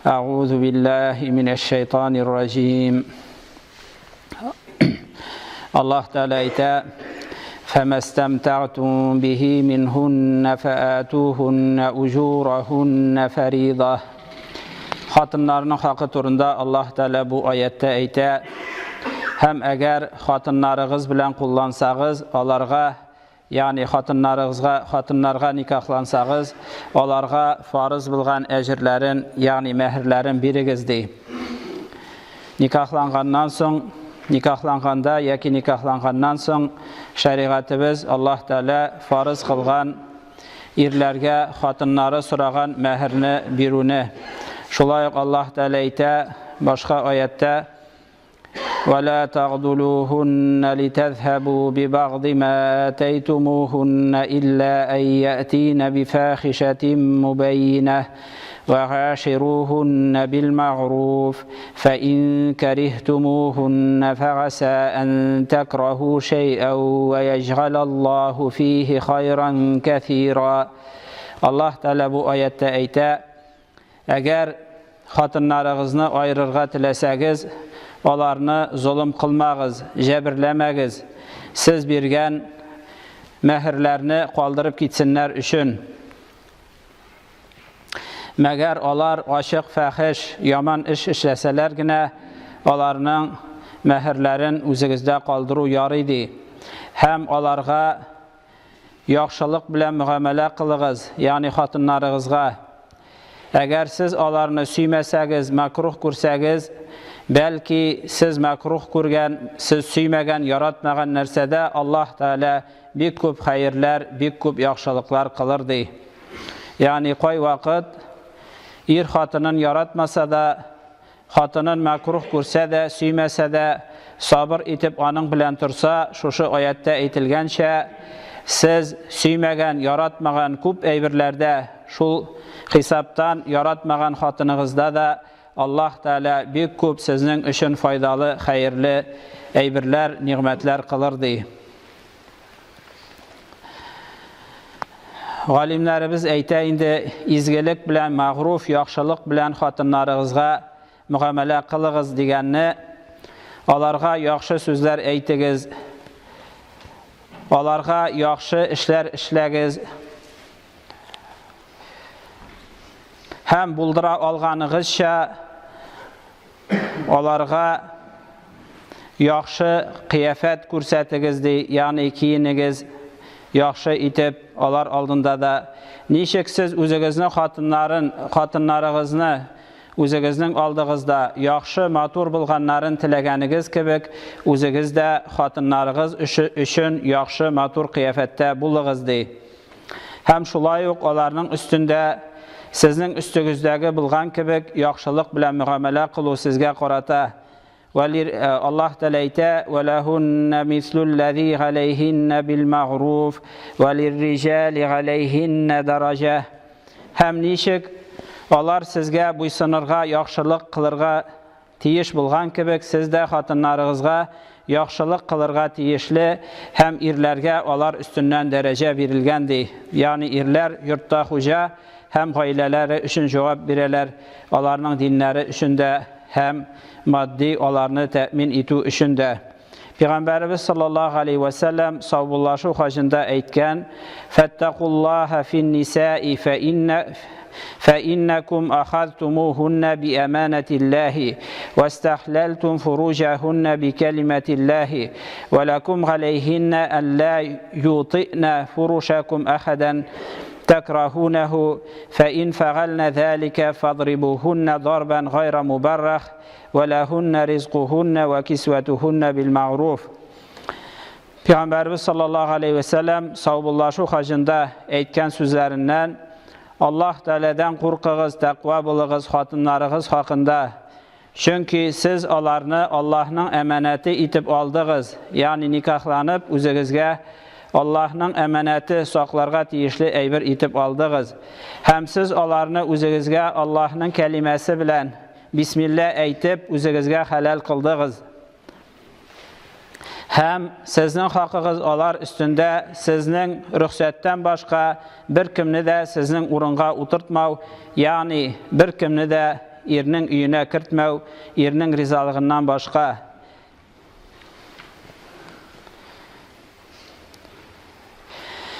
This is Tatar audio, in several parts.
أعوذ بالله من الشيطان الرجيم الله تعالى әйтә فما استمتعتم به منهن فآتوهن أجورهن فريضة Хатыннарның хакы турында Аллаһ Тәгалә бу аятта әйтә: Һәм әгәр хатыннарыгыз белән куллансагыз, аларга Ягъни хатыннарыгызга, хатыннарга никахлансагыз, аларга фарыз булган әҗерләрен, ягъни мәһерләрен бирегез, ди. Никахланганнан соң, никахланганда яки никахланганнан соң шәригатебез Аллаһ Тәгалә фарыз кылган ирләргә хатыннары сораган мәһерне бирүне. Шулай ук Аллаһ Тәгалә әйтә башка аятта ولا تغدلوهن لتذهبوا ببعض ما آتيتموهن إلا أن يأتين بفاحشة مبينة وعاشروهن بالمعروف فإن كرهتموهن فعسى أن تكرهوا شيئا ويجعل الله فيه خيرا كثيرا الله تعالى бу аятта әйтә Әгәр хатыннарыгызны аерырга теләсәгез, аларны золым кылмагыз, җәберләмәгез, сез биргән мәһерләрне калдырып китсеннәр өчен. Мәгәр алар ачык фәхеш, яман эш эшләсәләр генә, аларның мәһерләрен үзегездә калдыру ярый, ди. Һәм аларга Яхшылык белән мөгамәлә кылыгыз, ягъни хатыннарыгызга. Әгәр сез аларны сөймәсәгез, мәкруһ күрсәгез, бәлки сез мәкруһ күргән, сез сөймәгән, яратмаган нәрсәдә Аллаһ Тәгалә бик күп хәерләр, бик күп яхшылыклар кылыр, ди. Ягъни кайвакыт ир хатынын яратмаса да, Хатынын мәкруһ күрсә дә, сөймәсә дә, сабыр итеп аның белән торса, шушы аятьтә әйтелгәнчә, сез сөймәгән, яратмаган күп әйберләрдә, шул хисаптан яратмаган хатыныгызда да Аллаһ Тәгалә бик күп сезнең өчен файдалы, хәерле әйберләр, нигъмәтләр кылыр, ди. Галимнәребез әйтә инде, изгелек белән, мәгъруф, яхшылык белән хатыннарыгызга мөгамәлә кылыгыз дигәнне, аларга яхшы сүзләр әйтегез, аларга яхшы эшләр эшләгез һәм булдыра алганыгызча Аларга яхшы кыяфәт күрсәтегез, ди, ягъни киенегез яхшы итеп алар алдында да. Ничек сез үзегезнең хатыннарын, хатыннарыгызны үзегезнең алдыгызда яхшы, матур булганнарын теләгәнегез кебек, үзегез дә хатыннарыгыз өчен яхшы, матур кыяфәттә булыгыз, ди. Һәм шулай ук аларның өстендә сезнең өстегездәге булган кебек яхшылык белән мөгамәлә кылу сезгә карата. Вәлир э, Аллаһ Тәгалә әйтә: "Вәләһунна мислуллази галәйһинна бил мәгъруф вәлирриҗали галәйһинна дараҗа." Һәм ничек алар сезгә буйсынырга, яхшылык кылырга Тиеш булган кебек, сез дә хатыннарыгызга яхшылык кылырга тиешле һәм ирләргә алар өстеннән дәрәҗә бирелгән, ди. Ягъни ирләр йортта хуҗа һәм гаиләләре өчен җавап бирәләр, аларның диннәре өчен дә һәм матди аларны тәэмин итү өчен дә. Пәйгамбәребез саллаллаһу алейһи вә сәлләм саубуллашу хаҗында әйткән: "Фәттакуллаһа фин нисаи фә инна فإنكم أخذتموهن بأمانة الله واستحللتم فروجهن بكلمة الله ولكم عليهن أن لا يوطئن فرشكم أحدا تكرهونه فإن فعلن ذلك فاضربوهن ضربا غير مبرح Вәләһүннә ризкуһүннә вә кисвәтүһүннә билмәгъруф. Пәйгамбәребез саллаллаһу алейһи вә сәлләм саубуллашу хаҗында әйткән сүзләреннән Аллаһ Тәгаләдән куркыгыз, тәкъва булыгыз хатыннарыгыз хакында. Чөнки сез аларны Аллаһның әманәте итеп алдыгыз, ягъни никахланып үзегезгә Аллаһның әманәте сакларга тиешле әйбер итеп алдыгыз. Һәм сез аларны үзегезгә Аллаһның кәлимәсе белән Бисмилла әйтеп, үзегезгә хәләл кылдыгыз. Һәм сезнең хакыгыз алар өстендә сезнең рөхсәттән башка беркемне дә сезнең урынга утыртмау, ягъни беркемне дә ирнең өенә кертмәү, ирнең ризалыгыннан башка.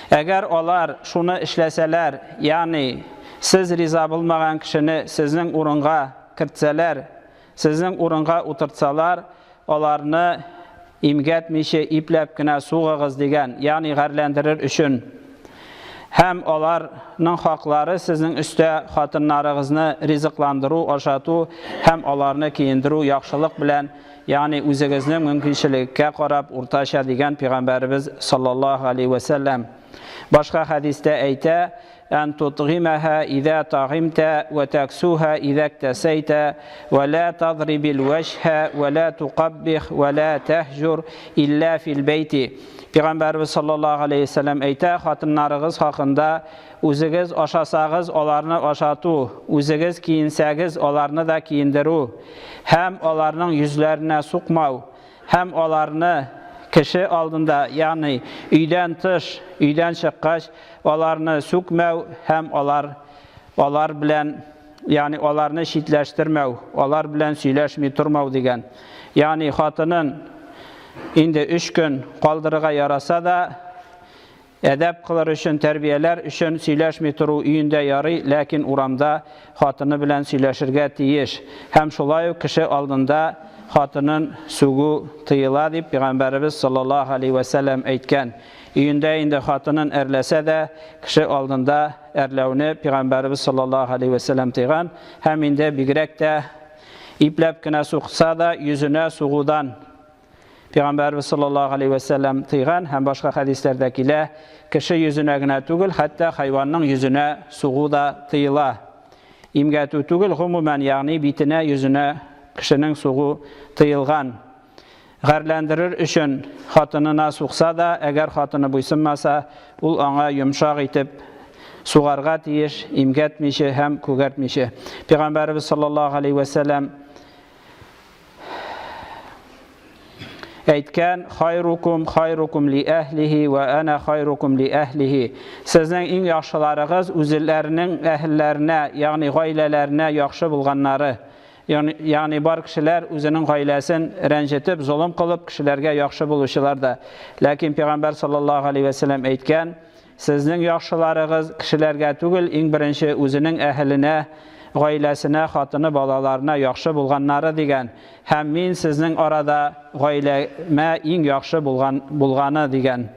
Әгәр алар шуны эшләсәләр, ягъни сез риза булмаган кешене сезнең урынга кертсәләр, сезнең урынга утыртсалар, аларны имгәтмичә ипләп кенә сугыгыз дигән, ягъни гарьләндерер өчен. Һәм аларның хаклары сезнең өстә хатыннарыгызны ризыкландыру, ашату һәм аларны киендерү яхшылык белән, ягъни үзегезнең мөмкинчелеккә карап уртача дигән пәйгамбәребез саллаллаһу алейһи вә сәлләм. Башка хәдистә әйтә, Ән тутгимәһә изә тагимтә вә тәксүһә изә ктәсәйтә вә лә тадрибил вәҗһә вә лә тукаббих вә лә тәһҗур илля фил бәйти. Пәйгамбәребез саллаллаһу алейһи вә сәлләм әйтә, хатыннарыгыз хакында үзегез ашасагыз, аларны ашату, үзегез киенсәгез, аларны да киендерү һәм аларның йөзләренә сукмау, Һәм аларны кеше алдында, ягъни өйдән тыш, өйдән чыккач, аларны сүкмәү һәм алар алар белән, ягъни аларны читләштермәү, алар белән сөйләшми тормау дигән. Ягъни хатынын инде өч көн калдырырга яраса да, Әдәп кылыр өчен, тәрбияләр өчен сөйләшми тору өендә ярый, ләкин урамда хатыны белән сөйләшергә тиеш. Һәм шулай ук кеше алдында хатынын сүгү тыела, дип Пәйгамбәребез саллаллаһу алейһи вә сәлләм әйткән. Өендә инде хатынын әрләсә дә, кеше алдында әрләүне Пәйгамбәребез саллаллаһу алейһи вә сәлләм тыйган. Һәм инде бигрәк тә ипләп кенә сукса да, йөзенә сугудан Пәйгамбәрбез саллаллаһу алейһи вә сәлләм тыйган һәм башка хәдисләрдә килә, кеше йөзенә генә түгел, хәтта хайванның йөзенә сугу да тыела. Имгәтү түгел, гомумән, ягъни битенә, йөзенә кешенең сугу тыелган. Гарьләндерер өчен хатынына сукса да, әгәр хатыны буйсынмаса, ул аңа йомшак итеп сугарга тиеш, имгәтмичә һәм күгәртмичә. Пәйгамбәребез саллаллаһу алейһи вә сәлләм Әйткән, хайрукум хайрукум ли әһлихи вә әнә хайрукум ли әһлихи. Сезнең иң яхшыларыгыз үзләренең әһелләренә, ягъни гаиләләренә яхшы булганнары. Ягъни бар кешеләр үзенең гаиләсен рәнҗетеп, золым кылып, кешеләргә яхшы булучылар да. Ләкин Пәйгамбәр саллаллаһу алейһи вә сәлләм әйткән, Сезнең яхшыларыгыз кешеләргә түгел, иң беренче үзенең әһеленә, гаиләсенә, хатыны, балаларына яхшы булганнары, дигән. Һәм мин сезнең арада гаиләмә иң яхшы булган, булганы, дигән.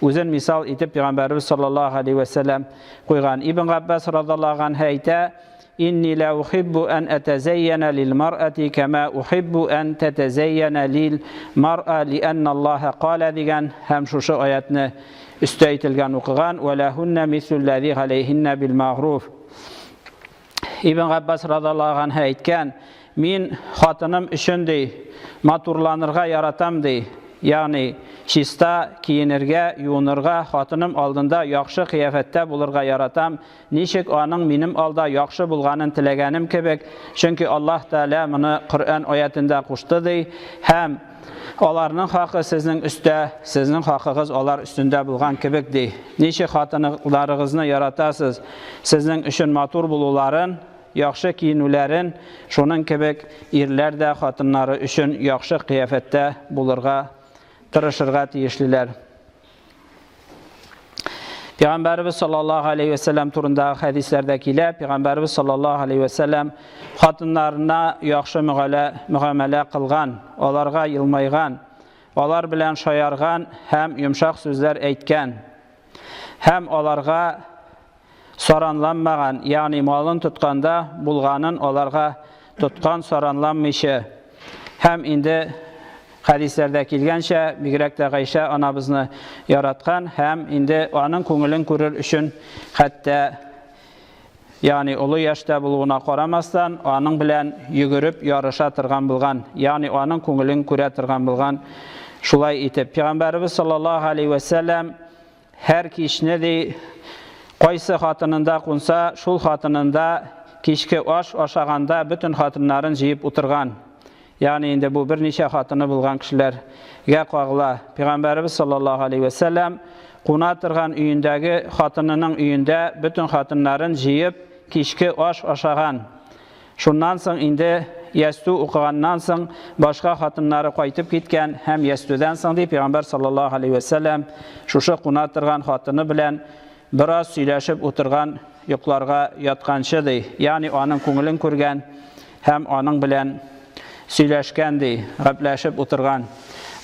Үзен мисал итеп Пәйгамбәребез саллаллаһу алейһи вә сәлләм куйган. Ибн Габбас радаллаһу анһу әйтә, Инни лә ухиббу ән әтәзәйяна лил мар'ати кәмә ухиббу ән тәтәзәйяна лил мар'a лиәнна Аллаһа калә дигән һәм шушы аятны өстә әйтелгән укыган вә ләһуннә мислүлләзи галәйһиннә бил мәгъруф. Ибн Габбас радаллаһу анһу әйткән, мин хатыным өчен ди, матурланырга яратам ди, ягъни чиста киенергә, юынырга, хатыным алдында яхшы кыяфәттә булырга яратам, Ничек аның минем алда яхшы булганын теләгәнем кебек, чөнки Аллаһ Тәгалә моны Коръән аятендә кушты, ди, һәм аларның хакы сезнең өстә, сезнең хакыгыз алар өстендә булган кебек, ди. Ничек хатынларыгызны яратасыз, сезнең өчен матур булуларын, яхшы киенүләрен, шуның кебек ирләр дә хатыннары өчен яхшы кыяфәттә булырга тырышырга тиешлеләр. Пәйгамбәребез саллаллаһу алейһи вә сәлләм турындагы хәдисләрдә килә, Пәйгамбәребез саллаллаһу алейһи вә сәлләм хатыннарына яхшы мөгамәлә кылган, аларга елмайган, алар белән шаярган һәм йомшак сүзләр әйткән. Һәм аларга саранланмаган, ягъни малын тотканда булганын аларга тоткан саранланмыйча. Һәм инде хәдисләрдә килгәнчә, бигрәк тә Гайшә анабызны яраткан һәм инде аның күңелен күрер өчен хәтта ягъни олы яшьтә булуына карамастан, аның белән йөгереп ярыша торган булган, ягъни аның күңелен күрә торган булган. Шулай итеп, Пәйгамбәребез саллаллаһу алейһи вә сәлләм Һәр кичне, ди, кайсы хатынында кунса, шул хатынында кичке аш ашаганда бөтен хатыннарын җыеп утырган. Ягъни инде бу берничә хатыны булган кешеләргә кагыла. Пәйгамбәребез саллаллаһу алейһи вә сәлләм куна торган өендәге хатынының өендә бөтен хатыннарын җыеп кичке аш ашаган. Шуннан соң инде ястү укыганнан соң башка хатыннары кайтып киткән һәм ястүдән соң ди пәйгамбәр саллаллаһу алейһи вәсәлләм шушы куна торган хатыны белән бераз сөйләшеп утырган йокларга ятканчы ди. Ягъни аның күңелен күргән һәм аның белән сөйләшкән ди, гәпләшеп утырган.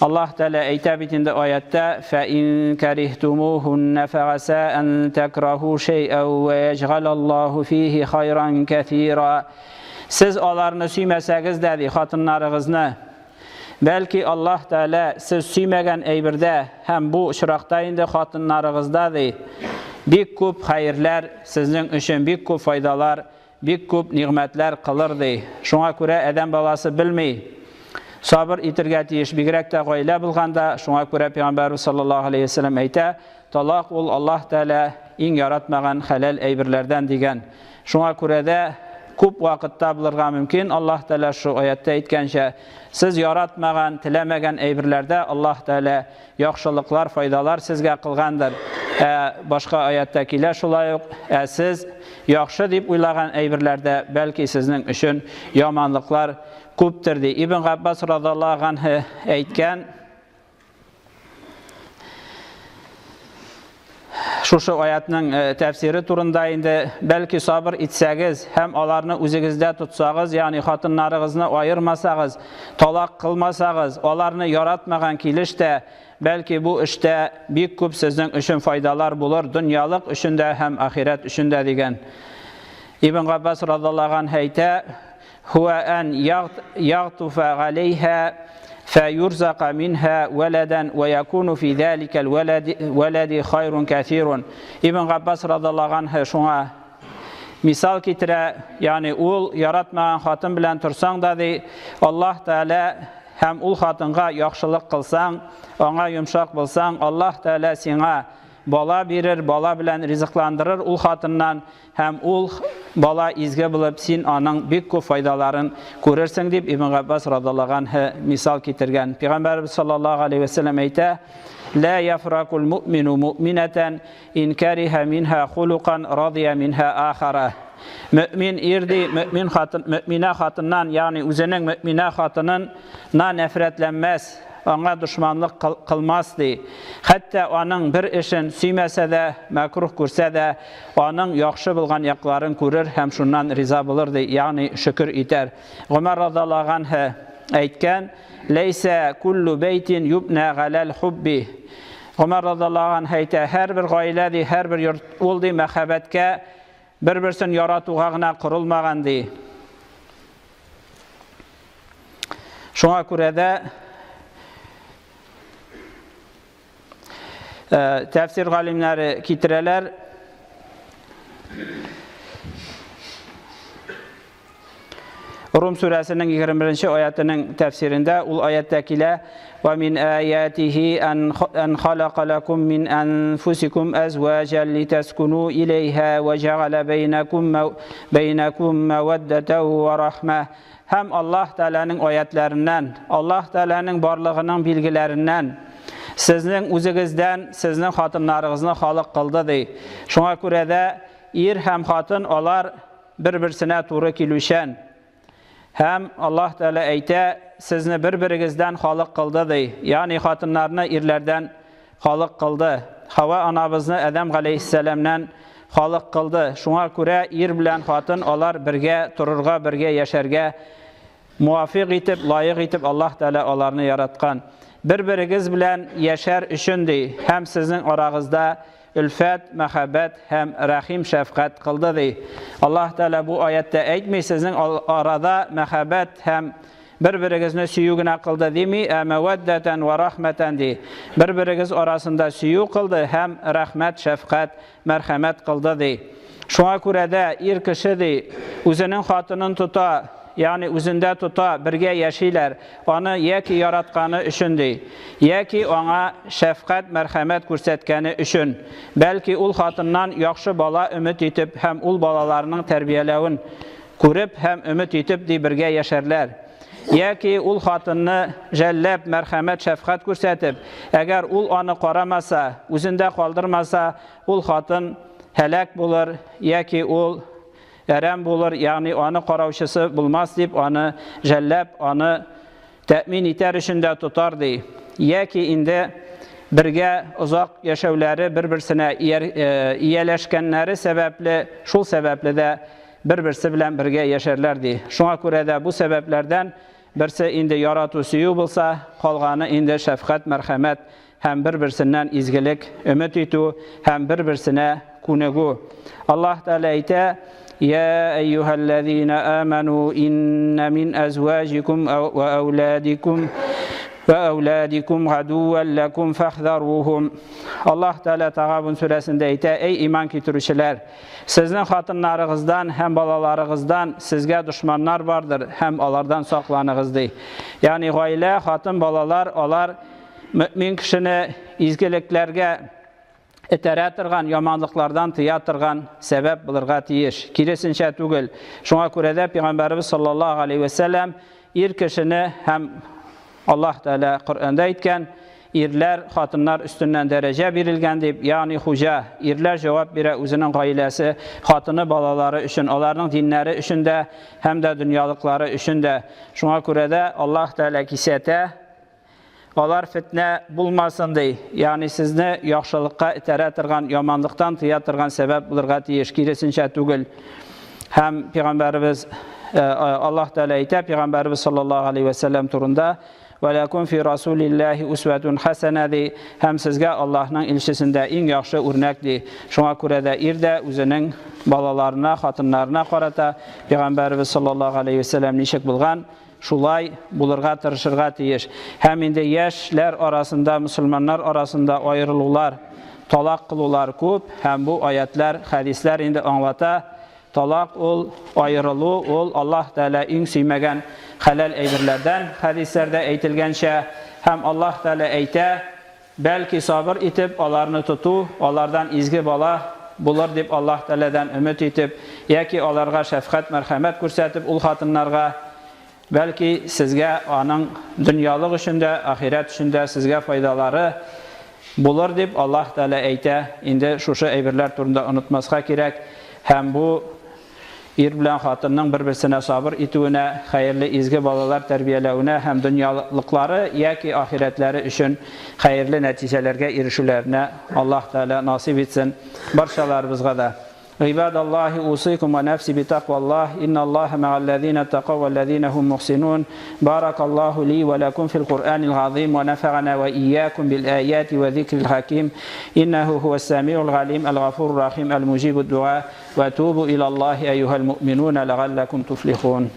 Аллаһ Тәгалә әйтә бит инде аятта: "Фә ин карихтумухунна фәгаса ан такраху шәй'ән ва яҗгалаллаһу фихи хайран кәсира." Сез аларны сөймәсәгез дә ди, хатыннарыгызны, бәлки Аллаһ Тәгалә сез сөймәгән әйбердә һәм бу очракта инде хатыннарыгызда ди, бик күп хәерләр сезнең өчен бик күп файдалар Бик күп нигъмәтләр кылыр, ди. Шуңа күрә адәм баласы белми, сабыр итергә тиеш, бигрәк тә гаилә булганда. Шуңа күрә Пәйгамбәрбез саллаллаһу алейһи ва сәлләм әйтә, талак ул Аллаһ Тәгалә иң яратмаган хәләл әйберләрдән дигән. Шуңа күрә дә күп вакытта булырга мөмкин, Аллаһ Тәгалә шу аятьтә әйткәнчә, сез яратмаган, теләмәгән әйберләрдә Аллаһ Тәгалә яхшылыклар, файдалар сезгә кылгандыр. Ә башка аятта килә шулай ук, ә сез яхшы дип уйлаган әйберләрдә бәлки сезнең өчен яманлыклар күптер ди. Ибн Габбас радаллаһу анһу әйткән, Шушы аятның э, тәфсире турында инде бәлки сабыр итсәгез һәм аларны үзегездә тотсагыз, ягъни хатыннарыгызны аермасагыз, талак кылмасагыз, аларны яратмаган килеш тә, бәлки бу эштә бик күп сезнең өчен файдалар булыр, дөньялык өчен дә һәм ахирәт өчен дә дигән. Ибн Габбас радаллаһу анһу әйтә, Һуә ән ягътуфа галәйһә фәюрзака минһа вәләдән вә якуну фи зәликәл вәләди хайрун кәсирун. Ибн Габбас радаллаһу анһу шуңа мисал китерә, ягъни ул яратмаган хатын белән торсаң да ди, Аллаһ Тәгалә һәм ул хатынга яхшылык кылсаң, аңа йомшак булсаң, Аллаһ Тәгалә сиңа бала бирер, бала белән ризыкландырыр ул хатыннан, Һәм ул бала изге булып, син аның бик күп файдаларын күрерсең, дип Ибн Габбас радаллаһу анһу мисал китергән. Пәйгамбәребез саллаллаһу алейһи вә сәлләм әйтә: "Ла яфракул муъмину муъминатан ин кариһа минһа хулукан радия минһа ахара." Мөмин ир ди, мөмин хатын, мөминә хатыннан, ягъни үзенең мөминә хатынын на нәфрәтләнмәс, аңа дошманлык кылмас ди. Хәтта аның бер эшен сөймәсә дә, мәкрух күрсә дә, аның яхшы булган якларын күрер һәм шуннан риза булыр ди, ягъни шөкер итәр. Гомәр радаллаһу анһу әйткән, Ләйсә куллу бәйтин юбна галәл хубби. Гомәр радаллаһу анһу әйтә, һәрбер гаилә ди, һәрбер йорт ул ди мәхәббәткә бер-берсен яратуга гына корылмаган ди. Шуңа күрә дә э, тәфсир галимнәре китерәләр. Рум сүрәсенең 21 аятының тәфсирендә ул аятта килә: "Ва мин аятихи ан ан халака лакум мин анфусикум азваҗан литаскуну илейха ва җәгалә бәйнәкум бәйнәкум мәвәддәтә ва рахма." Һәм Аллаһ Тәгаләнең аятларыннан, Аллаһ Тәгаләнең барлыгының билгеләреннән сезнең үзегездән сезнең хатыннарыгызны халык кылды ди. Шуңа күрә дә ир һәм хатын алар бер-берсенә туры килүчән. Һәм Аллаһ Тәгалә әйтә, сезне бер-берегездән халык кылды ди. Ягъни хатыннарны ирләрдән халык кылды. Хава анабызны Адәм галәйһиссәламнән халык кылды. Шуңа күрә ир белән хатын алар бергә торырга, бергә яшәргә муафик итеп, лаек итеп Аллаһ Тәгалә аларны яраткан. Бер-берегез белән яшәр өчен ди, һәм сезнең арагызда өлфәт, мәхәббәт һәм рәхим, шәфкать кылды ди. Аллаһ Тәгалә бу аятьтә әйтми, сезнең арада мәхәббәт һәм бер-берегезне сөю генә кылды дими, ә мәвәддәтән вә рахмәтән ди. Бер-берегез арасында сөю кылды һәм рәхмәт, шәфкать, мәрхәмәт кылды ди. Шуңа күрә дә ир кеше ди, үзенең хатынын тота, ягъни үзендә тота, бергә яшиләр, аны яки яратканы өчен ди, яки аңа шәфкать, мәрхәмәт күрсәткәне өчен, бәлки ул хатыннан яхшы бала өмет итеп һәм ул балаларының тәрбияләвен күреп һәм өмет итеп ди бергә яшәрләр. Яки ул хатынны жәлләп, мәрхәмәт, шәфкать күрсәтеп, әгәр ул аны карамаса, үзендә калдырмаса, ул хатын һәлак булыр, яки ул әрәм булыр, ягъни аны караучысы булмас дип, аны жәлләп, аны тәэмин итәр өчен дә тотар ди. Яки инде бергә озак яшәүләре, бер-берсенә ияләшкәннәре сәбәпле, шул сәбәпле дә бер-берсе белән бергә яшәрләр ди. Шуңа күрә дә бу сәбәпләрдән берсе инде ярату, сөю булса, калганы инде шәфкать, мәрхәмәт һәм бер-берсеннән изгелек өмет итү һәм бер-берсенә күнегү. Аллаһ Тәгалә әйтә: "Я әйюһәлләзина аману инна мин әзваҗикум ва әүладикум ва әүладикум гадуан лакум фахзарухум". Аллаһ Тәгалә Тагабун сүрәсендә әйтә: "Эй иман китерүчеләр, сезнең хатыннарыгыздан һәм балаларыгыздан сезгә дошманнар бардыр һәм алардан сакланыгыз", ди. Ягъни гаилә, хатын, балалар алар мөмин кешене изгелекләргә этәрә торган, яманлыклардан тыя торган сәбәп булырга тиеш. Киресенчә түгел. Шуңа күрә дә Пәйгамбәребез саллаллаһу алейхи вә сәлләм ир кешене һәм Аллаһ Тәгалә Коръәндә әйткән, ирләр хатыннар өстеннән дәрәҗә бирелгән дип, ягъни хуҗа, ирләр җавап бирә үзенең гаиләсе, хатыны, балалары өчен, аларның диннәре өчен дә һәм дә дөньялыклары өчен дә. Шуңа күрә дә Аллаһ Тәгалә кисәтә, Алар фетнә булмасын ди. Ягъни сезне яхшылыкка этәрә торган, яманлыктан тыя торган сәбәп булырга тиеш, киресенчә түгел. Һәм пәйгамбәребез Аллаһ Тәгалә әйтә пәйгамбәребез саллаллаһу алейхи ва сәлләм турында: "Ва лакум фи расулиллаһи усватун хасана" ди. Һәм сезгә Аллаһның илчесендә иң яхшы үрнәк ди. Шуңа күрә дә ир дә үзенең балаларына, хатыннарына карата пәйгамбәребез саллаллаһу алейхи ва сәлләм ничек булган, Шулай булырга тырышырга тиеш. Һәм инде яшьләр арасында, мөселманнар арасында аерылулар, талак кылулар күп, һәм бу аятлар, хәдисләр инде аңлата, талак ул, аерылу ул Аллаһ Тәгалә иң сөймәгән хәләл әйберләрдән, хәдисләрдә әйтелгәнчә, һәм Аллаһ Тәгалә әйтә, Бәлки сабыр итеп аларны тоту, алардан изге бала булыр дип Аллаһ Тәгаләдән өмет итеп, яки аларга шәфкать-мәрхәмәт күрсәтеп ул хатыннарга, бәлки сезгә аның дөньялык өчен дә, ахирәт өчен дә сезгә файдалары булыр дип Аллаһ Тәгалә әйтә. Инде шушы әйберләр турында онытмаска кирәк һәм бу Ир белән хатынның бер-берсенә сабыр итүенә, хәерле изге балалар тәрбияләвенә һәм дөньялыклары яки ахирәтләре өчен хәерле нәтиҗәләргә ирешүләренә Аллаһ Тәгалә насыйп итсен барчаларыбызга да. Гыйбадаллаһи усыйкум ва нәфси битакваллаһ, инналлаһа мәгалләзина тәкау вәлләзина һум мухсинун. Баракаллаһу ли ва ләкум фил Куръанил газыйм ва нәфәгана ва ияякум бил аяти ва зикрил хаким. Иннәһу һуас сәмиул галим, әл-гафурur рахим, әл-муҗибуд дуа. Вә тубу илаллаһи әйюһәл муъминуна ләгалләкум туфлихун.